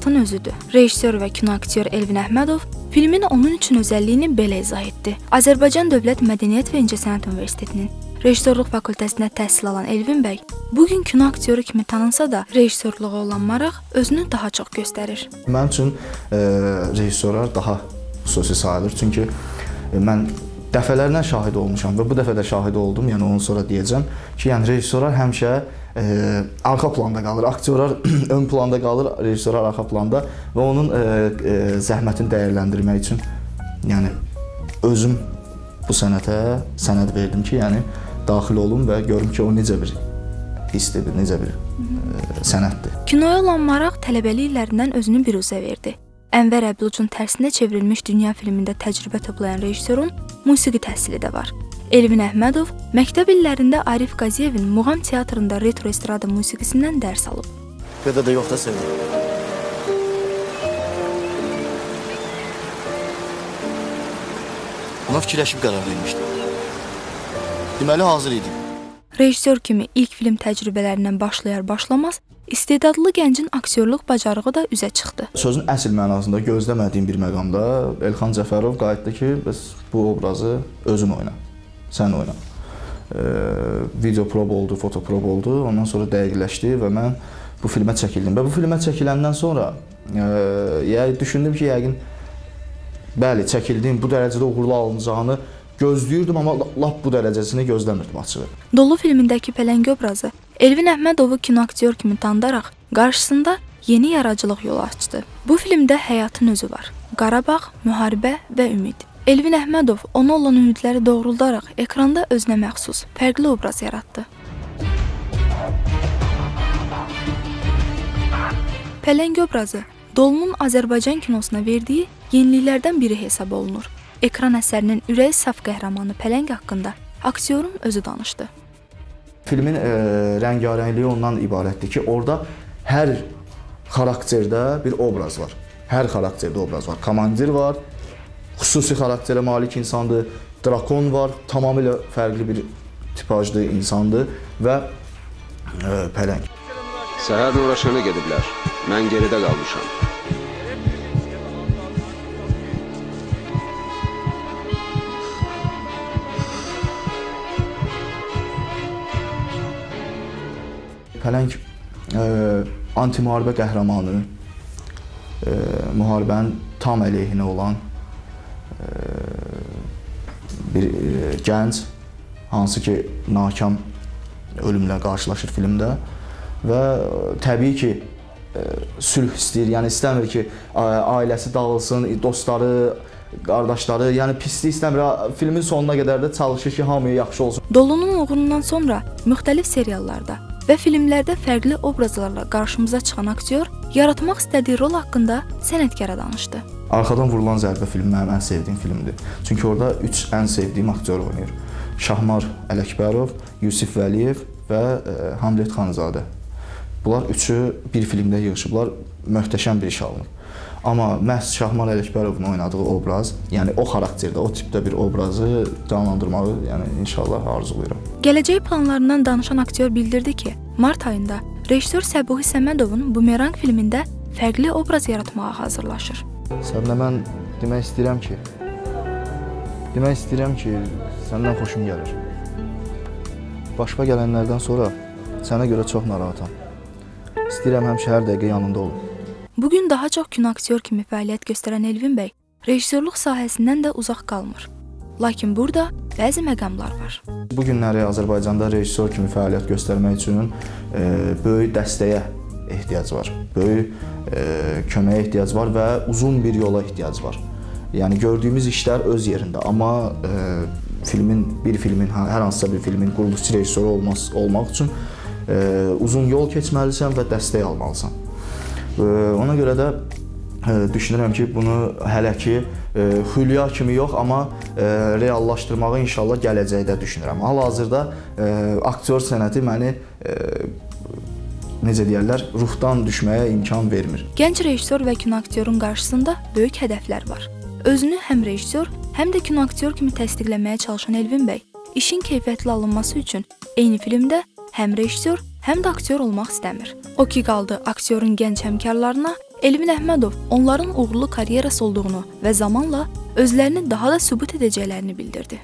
həyatın özüdür. Rejissor və kinoaktyor Elvin Əhmədov filmin onun üçün özəlliyini belə izah etdi. Azərbaycan Dövlət Mədəniyyət və İncəsənət Universitetinin Rejissorluq fakültəsində təhsil alan Elvin bəy bugün kino aktyoru kimi tanınsa da, rejissorluğa olan maraq özünü daha çox göstərir. Mənim üçün rejissorlar daha xüsusi sayılır. Çünki mən dəfələrlə şahid olmuşam və bu dəfə də şahid oldum, yəni onu sonra deyəcəm ki, yəni rejissorlar həmişə arxa planda qalır, aktyorlar ön planda qalır, rejissorlar arxa planda və onun zəhmətini dəyərləndirmək üçün, yəni özüm bu sənətə sənəd verdim ki, yəni daxil olum və görüm ki, o necə bir hissdir, necə bir sənətdir. Kinoya olan maraq tələbəlik illərindən özünü biruzə verdi. Ənvər Əblucun tərsinə çevrilmiş Dünya filmində təcrübə toplayan rejissorun musiqi təhsili də var. Elvin Əhmədov məktəb illərində Arif Qaziyevin Muğam teatrında retro estrada musiqisindən dərs alıb. Qədə də yox da sevdim. Buna fikirləşib qərar vermişdim. Deməli, hazır idim. Rejissor kimi ilk film təcrübələrindən başlayar başlamaz, istedadlı gəncin aktyorluq bacarığı da üzə çıxdı. Sözün əsl mənasında gözləmədiyim bir məqamda Elxan Cəfərov qayıtdı ki, bəs bu obrazı özün oyna, sən oyna. Video prob oldu, foto prob oldu, ondan sonra dəqiqləşdi və mən bu filmə çəkildim. Və bu filmə çəkiləndən sonra düşündüm ki, yəqin bəli, çəkildim, bu dərəcədə uğurlu alınacağını gözləyirdim, amma lap bu dərəcəsini gözləmirdim açığı. Dolu filmindəki pələng obrazı Elvin Əhmədovu kinoaktyor kimi tanıdaraq qarşısında yeni yaradıcılıq yolu açdı. Bu filmdə həyatın özü var. Qarabağ, müharibə və ümid. Elvin Əhmədov ona olan ümidləri doğruldaraq ekranda özünə məxsus fərqli obraz yaratdı. Pələng obrazı Dolunun Azərbaycan kinosuna verdiyi yeniliklərdən biri hesab olunur. Ekran əsərinin ürəyi saf qəhrəmanı Pələng haqqında aktyorun özü danışdı. Filmin rəngarəngliyi ondan ibarətdir ki, orada hər xarakterdə bir obraz var. Hər xarakterdə obraz var. Komandir var, xüsusi xarakterə malik insandır, drakon var, tamamilə fərqli bir tipajlı insandır və Pələng. Səhər Nuraşana gediblər. Mən geridə qalmışam. Pələng anti-müharibə qəhrəmanı, müharibənin tam əleyhinə olan bir gənc, hansı ki, nakam ölümlə qarşılaşır filmdə və təbii ki, sülh istəyir, yəni istəmir ki, ailəsi dağılsın, dostları, qardaşları, yəni pislik istəmir. Filmin sonuna qədər də çalışır ki, hamıya yaxşı olsun. Dolunun uğurundan sonra müxtəlif seriallarda və filmlərdə fərqli obrazlarla qarşımıza çıxan aktyor yaratmaq istədiyi rol haqqında sənətkara danışdı. Arxadan vurulan zərbə filmi mənim ən sevdiyim filmdir. Çünki orada üç ən sevdiyim aktyor oynayır. Şahmar Ələkbərov, Yusif Vəliyev və Hamlet Xanzadə. Bunlar üçü bir filmdə yığışıblar, möhtəşəm bir iş alınır. Amma məhz Şahmar Ələkbərovun oynadığı obraz, yəni o xarakterdə, o tipdə bir obrazı canlandırmağı, yəni inşallah arzulayıram. Gələcək planlarından danışan aktyor bildirdi ki, mart ayında rejissor Səbuhi Səmədovun Bumerang filmində fərqli obraz yaratmağa hazırlaşır. Səbinə, mən demək istəyirəm ki, səndən xoşum gəlir. Başıma gələnlərdən sonra sənə görə çox narahatam. İstəyirəm həmişə hər dəqiqə yanında olum. Bugün daha çox kinoaktyor kimi fəaliyyət göstərən Elvin bəy rejissorluq sahəsindən də uzaq qalmır. Lakin burada bəzi məqamlar var. Bu günləri Azərbaycanda rejissor kimi fəaliyyət göstərmək üçün böyük dəstəyə ehtiyac var, böyük köməyə ehtiyac var və uzun bir yola ehtiyac var. Yəni gördüyümüz işlər öz yerində, amma hər hansısa bir filmin quruluşçu rejissoru olmaq üçün uzun yol keçməlisən və dəstək almalısan. Ona görə də düşünürəm ki, bunu hələ ki hülya kimi yox, amma reallaşdırmağı inşallah gələcəkdə düşünürəm. Hal-hazırda aktyor sənəti məni, necə deyərlər, ruhdan düşməyə imkan vermir. Gənc rejissor və kinoaktyorun qarşısında böyük hədəflər var. Özünü həm rejissor, həm də kinoaktyor kimi təsdiqləməyə çalışan Elvin bəy, işin keyfiyyətli alınması üçün eyni filmdə həm rejissor, həm də aktyor olmaq istəmir. O ki qaldı aktyorun gənc həmkarlarına, Elvin Əhmədov onların uğurlu karyerası olduğunu və zamanla özlərini daha da sübut edəcəklərini bildirdi.